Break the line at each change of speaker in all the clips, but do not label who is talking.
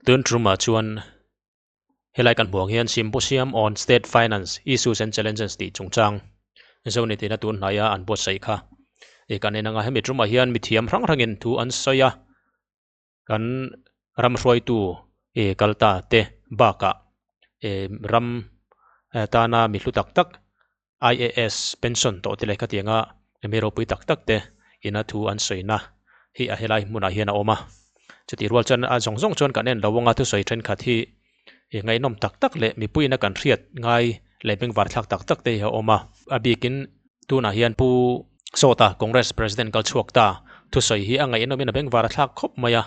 Tun tumah chuan helai kan hmuh ang hian Symposium on State Finance Issues and Challenges tih chungchang Zonitina tun hnaia an buatsaih kha i kan en anga hemi tumah hian mithiam hrang hrangin thu an sawi a, kan ram hruaitu ih kal ta te bakah ih ram tana mi hlu tak tak IAS pension tawh te leh khatianga mi ropui tak tak te ina thu an sawina hi a helai hmunah hian a awm a chutih rual chuan a zawng zawng chuan kan en lo anga thusawi thenkhat hi ih ngaihnawm tak tak leh mipuiin a kan hriat ngai leh bengvar thlak tak tak te hi a awm a a bikin tunah hian pu Sawta Congress President kal chhuak ta thusawi hi a ngaihnawmin a bengvar a thlak khawp mai a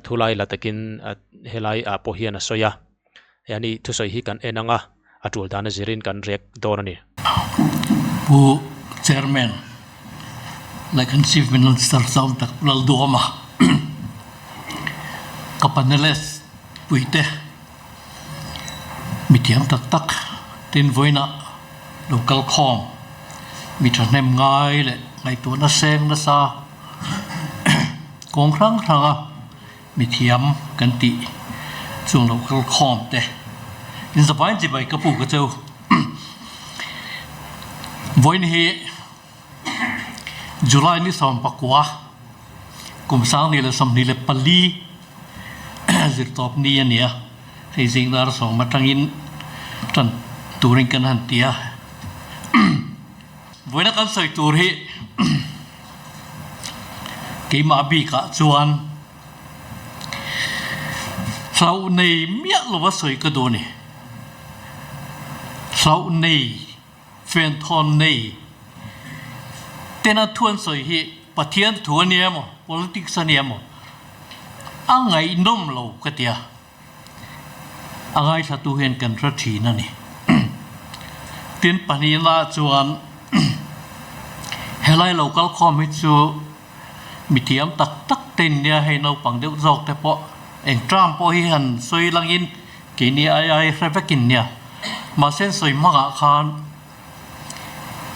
thulai la takin helai ah pawh hian a sawi a. Hei thusawi hi kan en ang a, a tul dan a zirin kan rek dawn a ni.
Pu Chairman leh kan Chief Minister Chau Tak Lalduama ka panelist puite mithiam tak tak tin vawiinah lo kal khawm mi thahnem ngai leh ngaihtuahna seng nasa kawng hrang hranga Mithiam kan tih chung lo kal khawm te in zavain chibai ka pu ka cheu. Vawiin hi July ni 19 kum 2024 zirtawp ni a ni a, hei zing dar sawm atangin tan turin kan han ti a. Vawiina kan sawi tur hi Keimah bikah chuan hlauh nei miah lova sawi ka duh a ni. Hlauh nei, fenthawn nei tena thu an sawi hi Pathian thu a nia emaw, politics a nia emaw a ngaihnawm lo ka ti a. A ngaithlatu hian kan hre thin a ni. Tin, pahnihna chuan helai lo kal khawm hi chu mithiam tak tak te in nia, hei naupang deuh zawk te pawh eng term pawh hi han sawi langin keini ai ai hre vek in nia. Mahse an sawi hmangah khan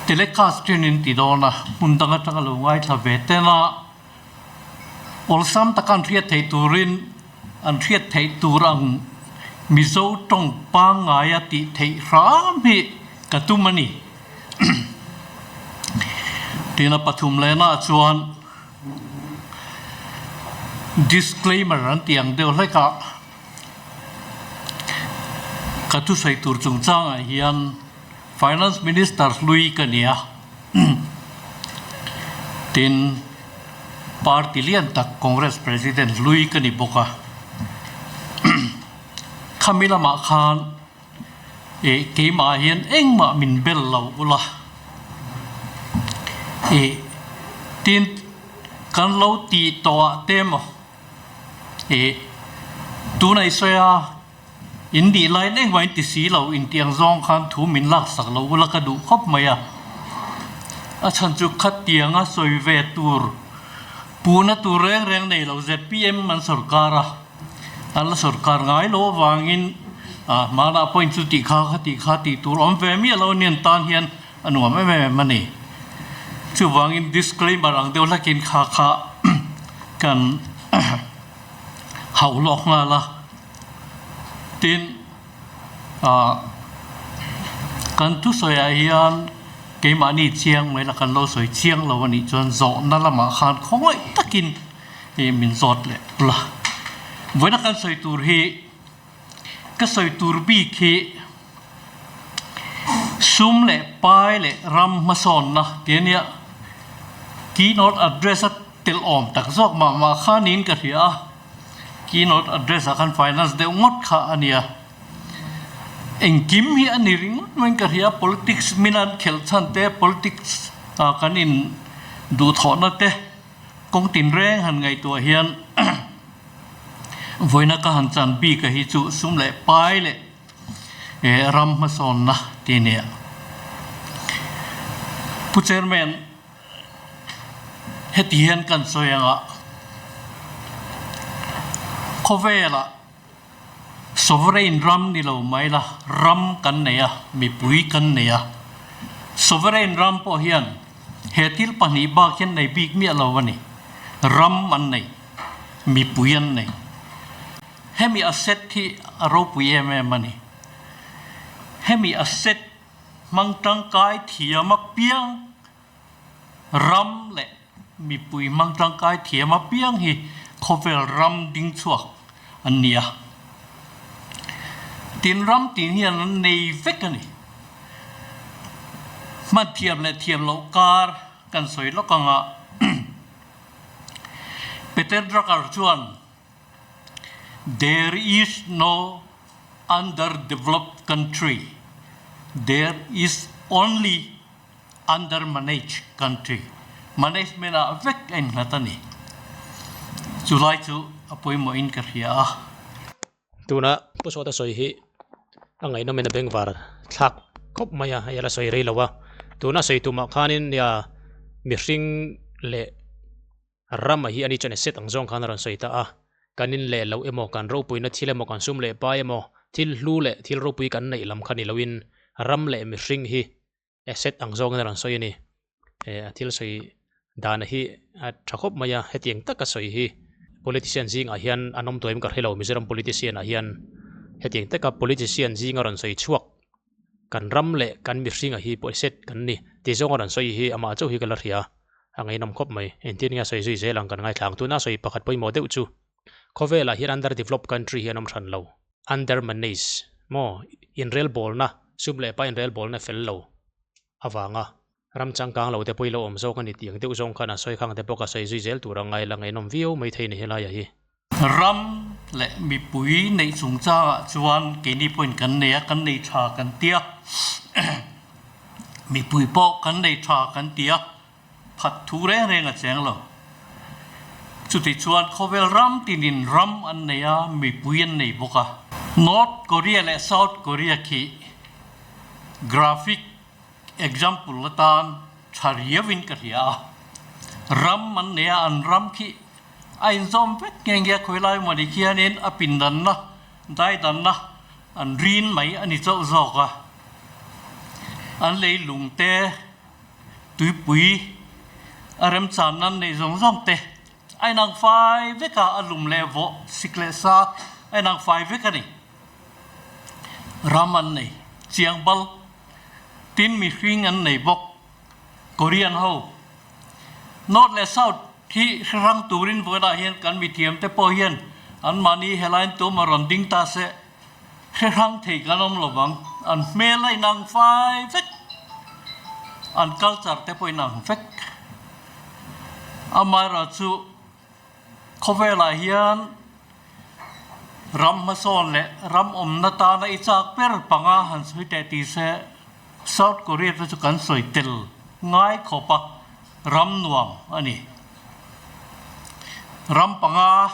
telecast thin in ti dawn a, hmun dang atanga lo ngaithla ve ten a, Awlsam taka an hriat theih turin an hriat theih tur ang Mizo tawng pangngaia tih theih hram hi ka tum a ni. Tina pathum lehnaah chuan disclaimer an tih ang deuh hlekah ka thusawi tur chungchangah hian Finance Minister hlui ka ni a, tin party lian tak Congress President hlui ka ni bawk a. Khami lamah khan eh keimah hian engmah min bel lo ula eh tin kan lo tih tawh ah te emaw eh tunah i sawi a. In dih lai leng mai ti si lo, intiang zawng khan thu min lak sak lo ula ka duh khawp mai a. A chhan chu khatianga sawi ve tur, puna tur reng reng nei lo zpm an sawrkar a, an la sawrkar ngai lo avangin hmanah pawhin chu tih kha kha tih kha tih tur awm ve miah lo anian tan hian a nuam em em a ni. Chuvangin disclaimer ang deuh hlakin kha kha kan hauh lawk nghal a. Tin, ah, kan thusawiah hian keimahni chiang mai la kan lo sawi chiang lo a nih chuan zawhna lamah khan khawngaih takin ih min zawt leh pula. Vawiina kan sawi tur hi, ka sawi tur bik hi sum leh pai leh ram hmasawnna tih a nia, keynote address a telh awm tak zawk mah mah khanin ka hria a. Keynote address ah khan finance deuh ngawt kha a nia. Engkim hi a ni ringawt maiin ka hria, politics min an khelh chhan te, politics ah kan in duhthawhna te kawng tinreng han ngaihtuah hian vawiina ka han chan bik a hi chu sum leh pai leh ram hmasawnna tih a nia. Pu Chairman. Heti hian kan sawi ang a, khawvelah sovereign ram ni lo mai la, ram kan nei a, mipui kan nei a. Sovereign ram pawh hian he thil pahnih bak hian nei bik miah lo a ni. Ram an nei, mipui an nei. Hemi asset hi a ropui em em a ni. Hemi asset hmang tangkai thiam apiang ram leh mipui hmang tangkai thiam apiang hi khawvel ram ding chhuak an ni a. Tin ram tin hian an nei vek a ni. Hman thiam leh thiam loh kar kan sawi lawk anga Peter Drucker chuan There is no underdeveloped country, there is only undermanaged country. Management ah vek a innghat a ni. Chulai chu a pawimawhin ka hria a.
Tuna Pu Sawta sawi hi a ngaihnawmin a bengvar thlak khawp mai a, hei a la sawi rei lo a. Tuna sawi tumah khanin nia mihring leh Rama hi ani chuan a set ang zawng khan a rawn sawi ta a, kan in leh loh emaw, kan ropuina thil emaw, kan sum leh pai emaw, thil hlu leh thil ropui kan neih lam kha ni loin ram leh mihring hi a set ang zawngin a rawn sawi a ni. Eh a thil sawi dana hi a tha khawp mai a, hetiang taka sawi hi politician zingah hian an awm tuaim ka hre lo, Mizoram politician ah hian hetiang taka politician zinga rawn sawi chhuak kan ram leh kan mihringa hi pawh set kan ni tih zawng a rawn sawi hi amah chauh hi ka la hria a ngaihnawm khawp mai. Engtin nge a sawi zui zel ang kan ngaithla ang. Tuna a sawi pakhat pawimawh deuh chu khawvelah hian under developed country hi an awm hran lo. Under manage maw inrelbawlna sum leh pa inrelbawlna fel lo avanga ram changkang lo te pawh i lo awm zawk a ni tih ang deuh zawng khan a sawi khang te pawh ka sawi zui zel tur a ngai la ngaihnawm viau maithei ni helaiah hi.
Ram leh mipui neih chungchangah chuan keini pawhin kan nei a, kan nei tha kan ti a, mipui pawh kan nei tha kan ti a, phat thu reng reng a cheng lo. Chutichuan khawvel ram tinin ram an nei a, mipui an nei bawk a. North Korea leh South Korea khi graphic example atan tha riauin ka hria a, ram an nei a, an ram khi A inzawm vek nghe nghe a, khawi lai mawni khianin a pindanna, daidanna an rin mai a ni chauh zawk a. An lei lung te, tuipui a remchanna an neih zawng zawng te a inang fai vek a, a lum leh vawh, sik leh sa a inang fai vek a ni. Ram an nei chiang bal, tin mihring an nei bawk, Korean ho, North leh South Hi hre hrang turin vawiinah hian kan mithiamte pawh hian anmahni helaiin tum a rawn ding ta se, hre hrang thei kan awm lo vang. An hmel a inang fai vek, an culture te pawh inang vek. Amaherawhchu khawvelah hian ram hmasawn leh ram awmna tana i chak ber panga han sawi teh ti se, South Korea te chu kan sawi tel ngai khawp a. Ram nuam a ni. Ram panga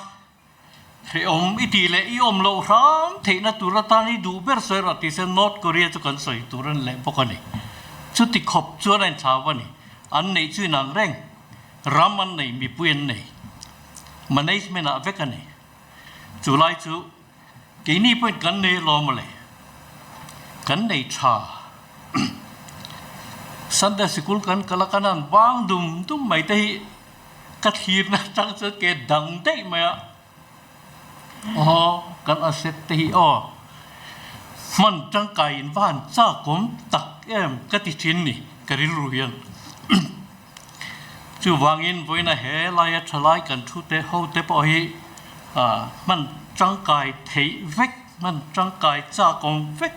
hrehawm i tih leh i awm loh hram theihna tur atan i duh ber sawi rawh tih se North Korea chu kan sawi tur a ni leh bawk a ni. Chuti khawp chuan a inthlau a ni. An neih chu inang reng. Ram an nei, mipui an nei. Management ah vek a ni. Chu lai chu Keini pawhin kan nei alawm mawle, kan nei tha. Sunday sikul kan kal a, kan han bang dum dum mai te hi ka thlirna atang chuan ke dang daih mai a, aw kan asset te hi aw hman tangkai in va han chak awm tak em ka ti thin ni ka rilru hian. Chuvangin vawiina he laia thalai kan thu te ho te pawh hi hman tangkai theih vek, hman tangkai chak awm vek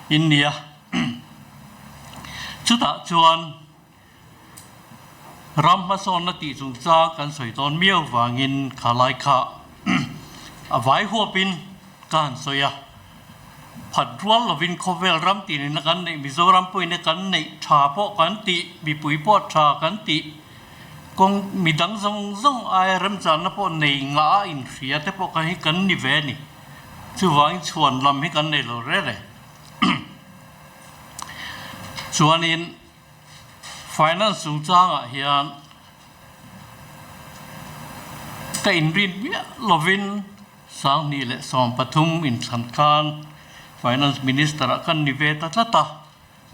in nia. Chutah chuan ram hmasawnna tih chungchang kan sawi dawn miau vangin kha lai kha a vai huapin ka han sawi a. Phat rual lovin khawvel ram tinin a kan neih, Mizoram pawhin a kan neih tha pawh kan tih, mipui pawh tha kan tih, kawng midang zawng zawng aia remchanna pawh nei ngah a inhria te pawh kan hi kan ni ve a ni. Chuvangin chhuan lam hi kan nei lo reng reng. Chuanin finance chungchangah hian ka inrin miah lovin, 2013 inthlan khan Finance Minister ah kan ni ve ta tlat a,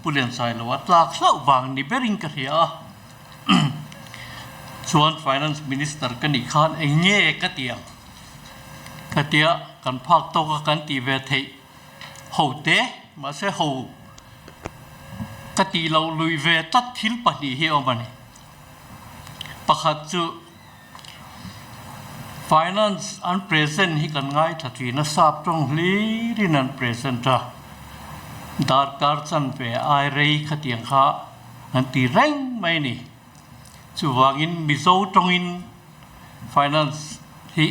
Pu Liansailo a tlak hlauh vang ni berin ka hria a. Chuan Finance Minister ka nih khan eng nge ka ti ang? Khatia kan phak tawk a kan tih ve theih ho te, mahse ho ka tih loh lui ve tlat thil pahnih hi a awm a ni. Pakhat chu Finance an present hi kan ngaithla thin a, sap tawng hlirin an present a, darkar chanve ai rei khatiang kha an ti reng mai a ni. Chuvangin Mizo tawngin Finance hi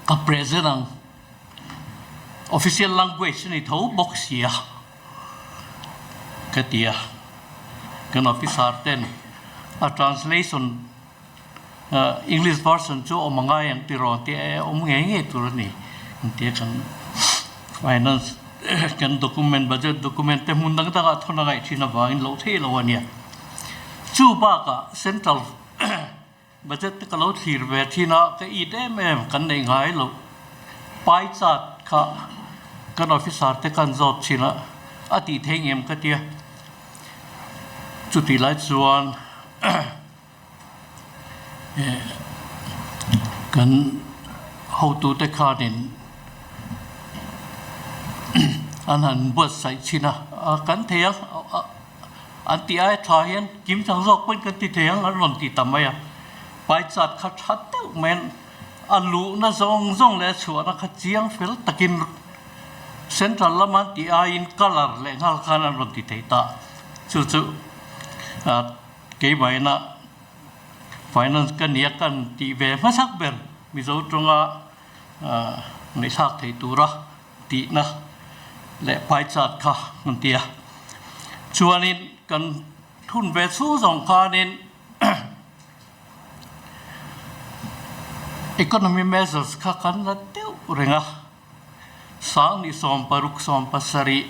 ka present ang, official language a ni tho bawk sia ka ti a, kan officer ten a translation English version chu awm a ngai ang tiraw tih a awm ngei ngei tur a ni ang tia kan finance kan document budget document te hmun dang dangah thawn a ngaih thin avangin loh theih lo a nia. Chu bakah central budget te ka lo thlir ve thin a, ka it em em kan neih ngai loh pai chart kha kan officer te kan zawt thin a, a tih theih ngem ka tia. Chutih lai chuan Kan hotute khanin an han buatsaih chhin a, kan thei ang an tih aia tha hian kim chang zawk pawhin kan ti thei ang an rawn ti ta mai a, pai chat kha tha deuh mai a luhna zawng zawng leh a chhuahna kha chiang fel takin central lama an tih aiin colour leh nghal khan an rawn ti thei ta, chu chu. Keimahina finance ka nia kan tih ve hmasak ber Mizo tawnga ngaihthlak thei tura tihna leh pai chart kha an ti a. Chuanin kan thun ve chhung zawng khanin economy measures kha kan la deuh reng a, Sang 16 17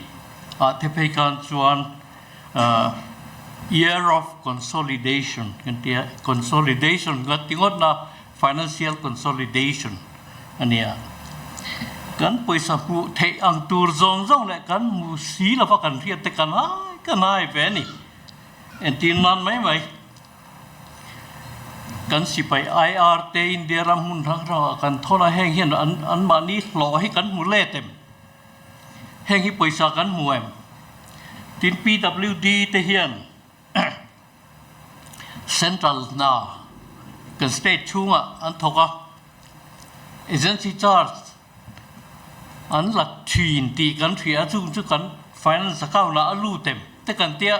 ah te phei khan chuan year of consolidation kan ti a, consolidation ka ti ngawt na financial consolidation a ni a. Kan pawisa hmuh theih ang tur zawng zawng leh kan hmu si lova kan hriat te kan hai kan hai ve a ni. Entir nan mai mai. Kan sipai IR te India ram hmun hrang hrangah kan thawn a, heng hian an anmahni hlawh hi kan hmu let em? Heng hi pawisa kan hmu em? Tin PWD te hian Central hna kan state chhungah an thawk a, agency charge an la thin tih kan hria a, chung chu kan finance account ah a lut em te kan tia.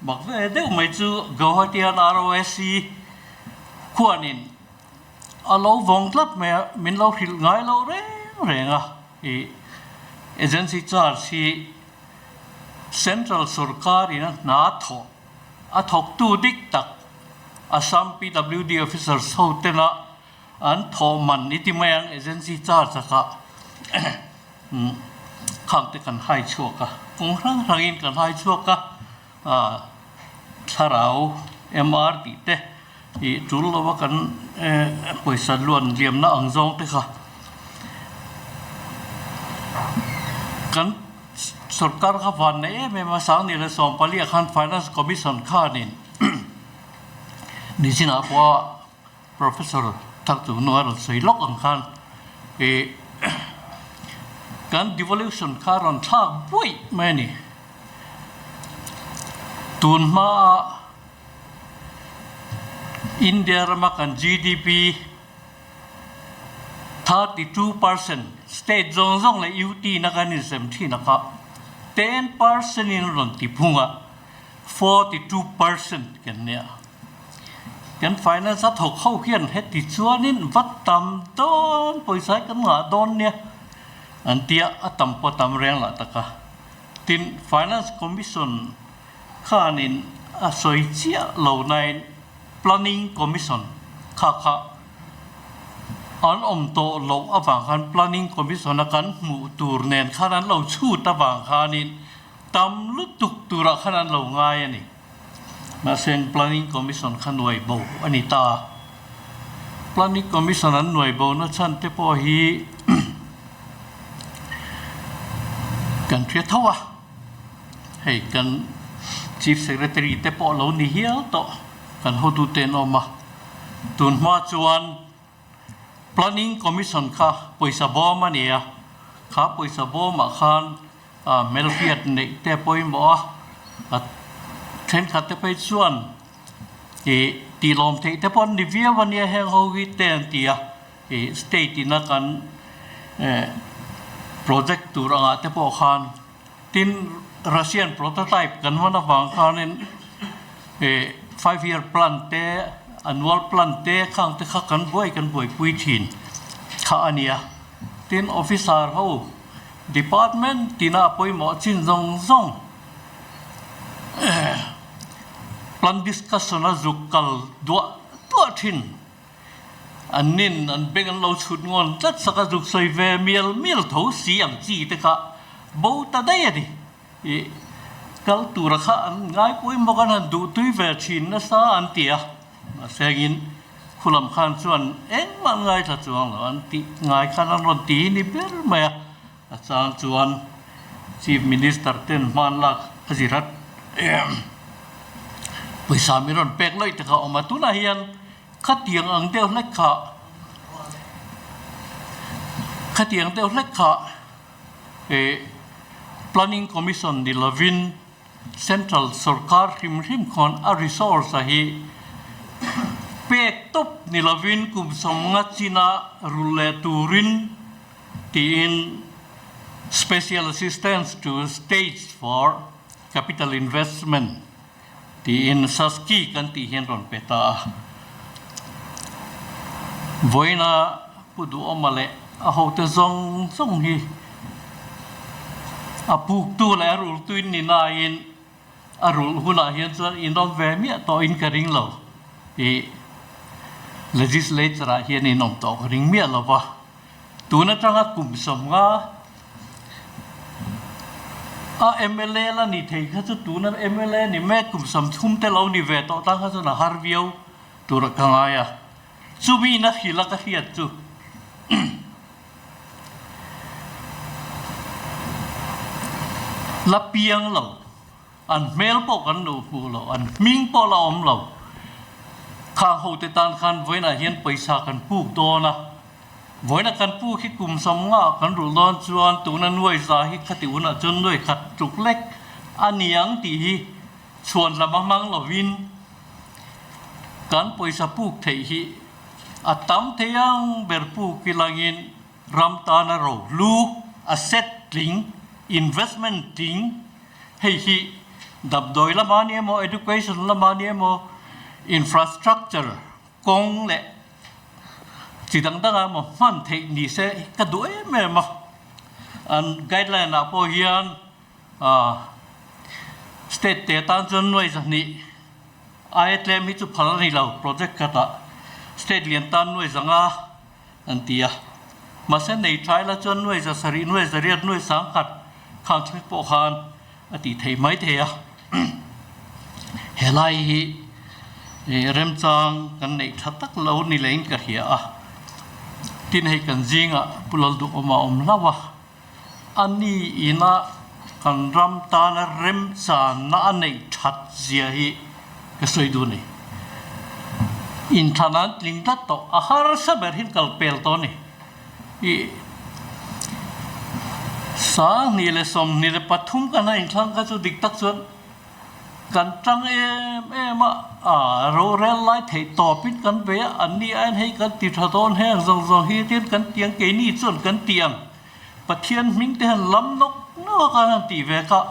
Mak ve deuh mai chu Guwahati an ROSC khuanin a lo vawng tlat mai a, min lo hrilh ngai lo reng reng a. I agency charge hi Central sorkarin a hna thawh a thawktu dik tak Assam PWD officers ho tena an thawh man i ti mai ang agency charge a kah Khang te kan hai chhuak a, kawng hrang hrangin kan hai chhuak a, thlarau MR tih te ih tul lova kan pawisa luan liamna ang zawng te kha kan sorkar kha van nei em em a, Sangni leh 14 ah khan Finance Commission khanin nichinah pawh Professor Thaktu nu a rawn sawi lawk ang khan ih kan devolution kha a rawn thlak buaih mai a ni. Tun hmaa India rama kan GDP 32% state zawng zawng leh UT na kan insem thin a kha 10% in rawn ti phung a, 42% kan nia. Kan finance a thawk ho hian heti chuanin va tam dawn pawisa hi kan ngah dawn nia an tia a tam pawh tam reng lah tak a. Tin, Finance Commission khanin a sawi chiah lo nain Planning Commission kha kha an awm tawh loh avang khan Planning Commission a kan hmuh tur nen khan an lo chhut avang khanin tam lutuk turah khan an lo ngai a ni. Mahse Planning Commission kha nuai bo a ni ta a. Planning Commission an nuai bo na chhan te pawh hi kan hria tho a. Hei kan Chief Secretary te pawh lo ni hial tawh kan hotute an awm a. Tun hma chuan. Planning Commission kha pawisa bawm a ni a, kha pawisa bawmah khan hmelhriat neih te pawimawh a, a thenkhat te phei chuan ih tihlawm theih te pawh an ni viau a nia heng ho hi te an ti a, ih state ina kan project tur angah te pawh khan tin Russian prototype kan hman avang khanin ih five year plan te annual plan te khang te kha kan buai kan buaipui thin kha a nia tin officer ho Department tina pawimawh chin zawng zawng plan discussion a zuk kal duah duah thin. An nin an beng an lo chhut ngawn tlat sak a zuk sawi ve mial mial tho si ang chi te kha bo ta daih a ni. Ih kal tura kha an ngai pawimawk an han duh tui ve thin nasa an ti a. Mahse engin khulam khan chuan engmah an ngaithla chuang lo, an tih ngai khan an rawn ti hi ni ber mai a, a chang chuan Chief Minister ten hman lak a zir a pawisa min rawn pek lawih te kha a awm a, tunah hian khatiang ang deuh hlek kha khatiang deuh hlek kha eh Planning Commission ni lovin Central sorkar hrim hrim khawn a resource a hi pek tawp ni lovin kum sawmnga china rul leh turin tiin Special Assistance to States for Capital Investment tiin SASCI kan tih hian rawn pe ta a. Vawiina Pu Duhawma leh a hote zawng zawng hi a puktu leh a rultuin ni nain a rulh hunah hian chuan in awm ve miah tawhin ka ring lo. Ih legislature ah hian in awm tawh ka ring miah lo va. Tun atanga kum 50 a mla la ni thei kha chu tuna mla ni mek kum 30 te lo ni ve tawh tan kha chuan a har viau tur a ka ngai a. Chumi na hrilh a ka hriat chu la piang lo, an hmel pawh kan lo hmu lo, an hming pawh la awm lo. Khang hote tan khan vawiinah hian pawisa kan puk dawn a, vawiina kan puk hi kum 50 ah kan rulh dawn chuan tuna nuai za hi khati hunah chuan nuai khat tluk lek a niang tih hi chhuan lam a hmang lovin kan pawisa puk theih hi a tam thei ang ber puk ilangin ram tana rohlu, asset tling, investment tling hei hi damdawi lama ni emaw, education lama ni emaw, infrastructure kawng leh chi dang dangah emaw hman theih ni se ka duh em em a. An guideline ah pawh hian State te tan chuan nuai 200 aia tlem hi chu phal a ni lo, project khatah state lian tan nuai 500 an ti a. Mahse nei tha ila chuan nuai 700, nuai 800, nuai 10,000 khang thleng pawh khan a tih theih mai thei a. Helai hi remchang kan neih tha tak lo ni lehin ka hria a. Tin hei kan zingah Pu Lalduhawma a awm hlauh a. A ni ina kan ram tana remchanna a neih that zia hi ka sawi duh a ni. Inthlan an tling tlat tawh, a harsa ber hin kal pel tawh a ni. I 2023 kan a inthlang kha chu dik tak chuan kan tang em em a, a rorel lai theih tawpin kan bei a, an ni aiin hei kan ti tha dawn heng zawng zawng hi tin kan ti ang keini chuan kan ti ang Pathian hming te han lam nawk nawk a han tih ve kha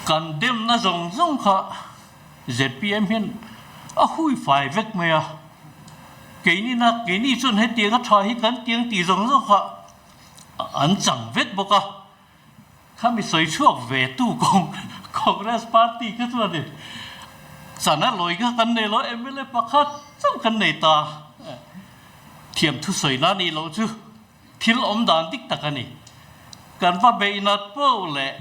kan demna zawng zawng kha zpm hian a hui fai vek mai a, keini na keini chuan hetiang a tha hi kan ti ang tih zawng zawng kha an chang vek bawk a. Khami sawi chhuak ve tu Congress party kha chuanin chana lawi kha kan nei lo, mla pakhat chauh kan nei ta. Thiam thusawi na nih loh chu thil awm dan dik tak a ni. Kan va beih nat poh leh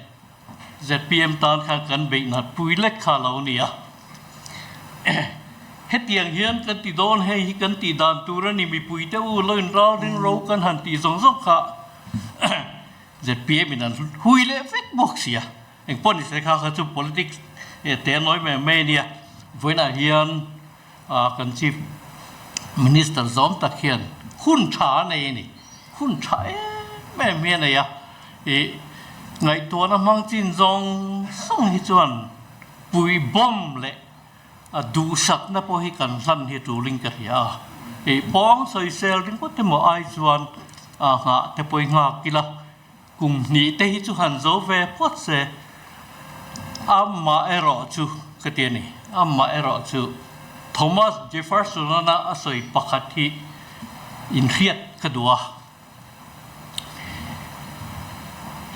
zpm tan khan kan beih nat pui lek kha lo ni a. Hetiang hian kan ti dawn hei hi kan tih dan tur a ni mipui te u lo inralring ro kan han tih zawng zawng kha. Zpm in an hui leh vek bawk sia. Engpawh ni se kha kha chu politics te a nawi mai mai a nia. Vawiinah hian kan chief Minister zawm tak hian hun tha a nei a ni. Hun tha em em hi a nei a. Ih, ngaihtuahna hmang chin zawng zawng hi chuan pui bawm leh a duhsakna pawh hi kan hlan hi tulin ka hria a. Ih, pawng sawisel ringawt emaw ai chuan a nghah te pawh i nghak ila, kum hnih te hi chu han zo ve phawt se, amaherawh chu ka ti a ni, amaherawh chu Thomas Jefferson-a a sawi pakhat hi inhriat ka duh a.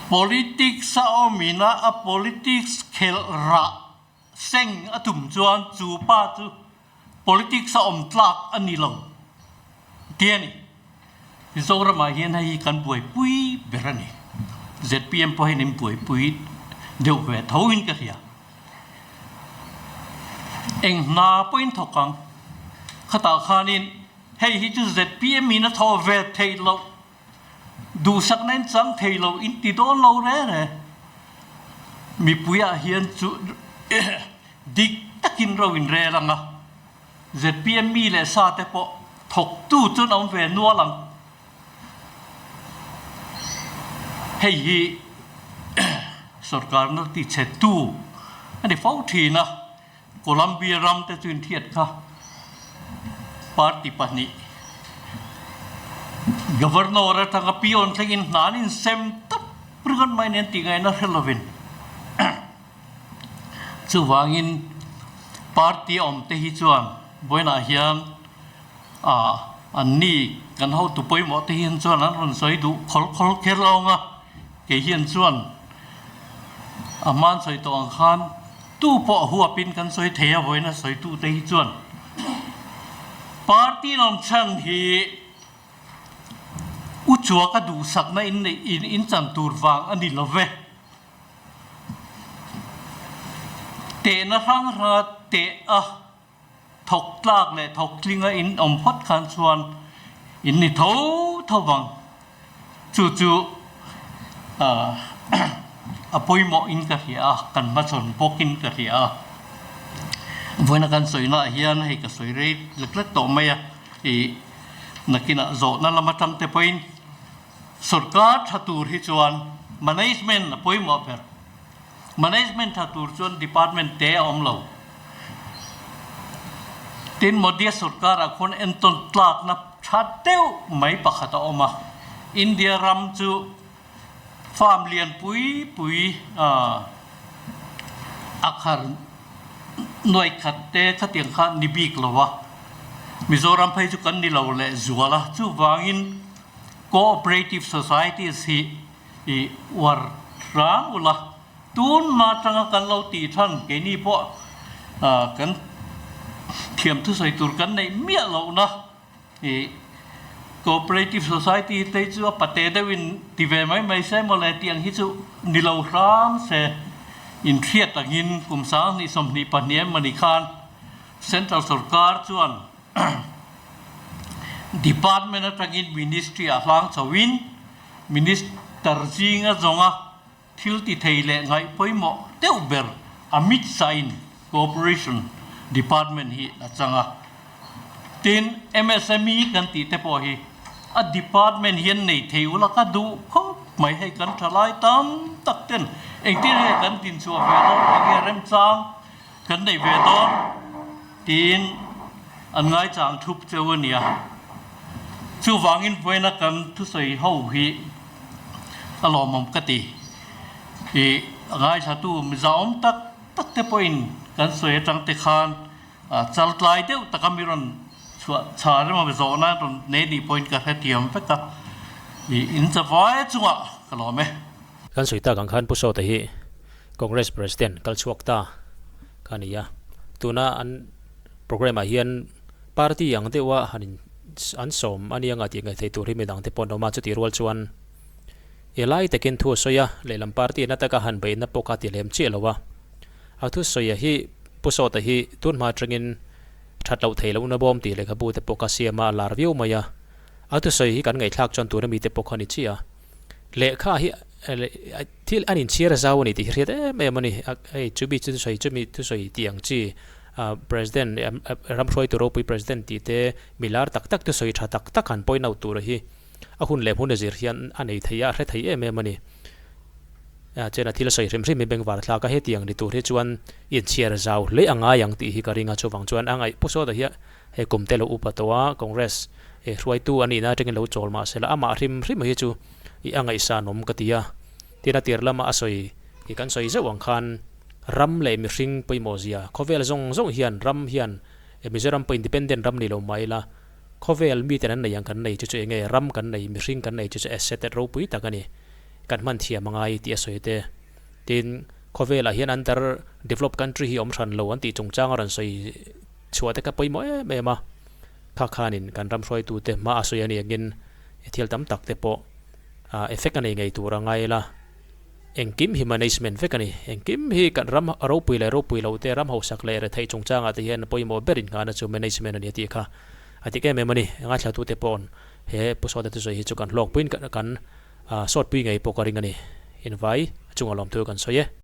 Politics a awmin a, a politics khelh rah seng a tum chuan chu pa chu politics a awm tlak a ni lo ti a ni. Mizoramah hian hei hi kan buaipui ber a ni. Zpm pawh hian in buaipui deuh ve tho in ka hria. Eng hna pawhin thawk ang. Khatah khanin hei hi chu zpm in a thawh ve theih loh, duhsakna in chang thei lo in ti dawn lo re re. Mipuiah hian chu dik takin ro in rel ang a, zpm mi leh sa te pawh thawktu chuan awm ve nual ang. Hei hi sorkarna tichhetu a ni fo thin a, Colombia ram te chu inthiat kha party pahnih Governor atanga peon thlengin hna an insem tawp ringawt mai nen tih ngaihna hre lovin chuvangin party a awm te hi chuan vawiinah hian ah an ni kan hotu pawimawh te hian chuan an rawn sawi duh khawl khawl kher lo ang a kei hian chuan a hman sawi tawh ang khan Tu pawh huapin kan sawi thei a, vawiin a sawitute hi chuan party lawm chhan hi u chuaka duhsakna in neih in in chan tur vang a ni lo ve. Tehna hrang hranga teh a thawk tlak leh thawk tlinga in awm phawt khan chuan in ni tho tho vang. Chu chu a pawimawh in ka hria a, kan hmachhawn bawk in ka hria a. Vawiina kan sawina ah hian hei ka sawi rei lek lek tawh mai a, ih nakinah zawhna lam atang te pawhin sorkar tha tur hi chuan management a pawimawh ber. Management tha tur chuan department te a awm lo. Tin, Modi sorkarah khuan entawn tlakna tha deuh mai pakhat a awm a. India ram chu farm lian pui pui a khar nuai khat te khatiang kha ni bik lo a. Mizoram phei chu kan ni lo leh zual a. Chuvangin cooperative societies hi I uar hram ula, tun hma atanga kan lo tih than keini pawh kan thiam thusawi tur kan neih miah lohna i Cooperative Society te chu a pate deuhin ti ve mai mai se mawle tih ang hi chu ni lo hram se inhriat angin kum 2024 emawni khan Central Sorkar chuan Department atangin Ministry ah hlang chhoin Minister zinga zawnga thil ti thei leh ngaih pawimawh deuh ber Amit Shah-in Cooperation Department hi a chang a. Tin, MSME kan tih te pawh hi a department hian nei thei ula ka duh khawp mai. Hei kan thalai tam tak ten engtin nge kan dinchhuah ve dawn, enge remchang kan neih ve dawn tiin an ngaichang thup cheu a nia. Chuvangin vawiina kan thusawi ho hi a lawmawm ka ti. Ih a ngaithlatu mizaawm tak tak te pawhin kan sawi atang te khan chaltlai deuh taka mi rawn chhuah chhar emaw zawhna rawn nei nih pawhin ka hrethiam vek a. Ih in chavai chungah ka lawm e.
Kan sawi tak ang khan Pu Sawta hi Congress President kal chhuak ta kha a ni a, tuna an programme ah hian party ang deuha han in an sawm a nia nga tih ngaihtheih tur hi midang te pawh an awm a, chutih rual chuan he lai takin thu a sawi a, lehlam party na taka han beihna pawh kha a ti lem chiah lo a, a thusawi hi Pu Sawta hi tun hma atangin that loh theih lohna bawm tih lehkhabu te pawh kha siam a, a lar viau mai a, a thusawi hi kan ngaihthlak chuan tuna mite pawh kha a ni chiah a. Lehkha hi thil an inchhiar zau a ni tih hi hriat em em a ni. Hei chumi chu thusawi chumi thusawi tih ang chi. President ram hruaitu ropui President tih te milar tak tak te sawi tha tak tak han point out tur hi a hun leh hmun a zir hian a nei thei a, a hre thei em em a ni. Chen a thil sawi hrim hrim hi bengvar thlak a, hetiang ni tur hi chuan inchhiar zau hle a ngai ang tih hi ka ring a, chuvang chuan a ngaih pu sawta hian he kum te lo upa tawh a, Congress hruaitu a nihna atangin lo chawl mah se la amah hrim hrim hi chu i a ngaihsanawm ka ti a, tin a tir lama a sawi i kan sawi zeuh ang khan ram leh mihring pawimawh zia khawvel zawng zawng hian ram hian Mizoram pawh independent ram ni lo mah ila khawvel miten an nei ang kan nei chu chu enge ram kan nei mihring kan nei chu chu asset ropui tak a ni. Kan hman thiam a ngai tih a sawi te. Tin, khawvelah hian under developed country hi awm hran lo an tih chungchang a rawn sawi chhuah te kha pawimawh em em a. Kha khanin kan ram hruaitute hma a sawi a ni angin thil tam tak te pawh effect a nei ngei tur a ngai la. Engkim hi management vek a ni. Engkim hi kan ram ropui leh ropui lo te, ram hausak leh retheih chungchangah te hian pawimawh ber innghahna chu management a ni a tih kha a dik em em a ni. Ngaithlatute paw'n he Pu Sawta thusawi hi chu kan hlawkpuiin kan. Sawtpui ngei pawh ka ring a ni. Invai a chunga lawmthu kan sawi e.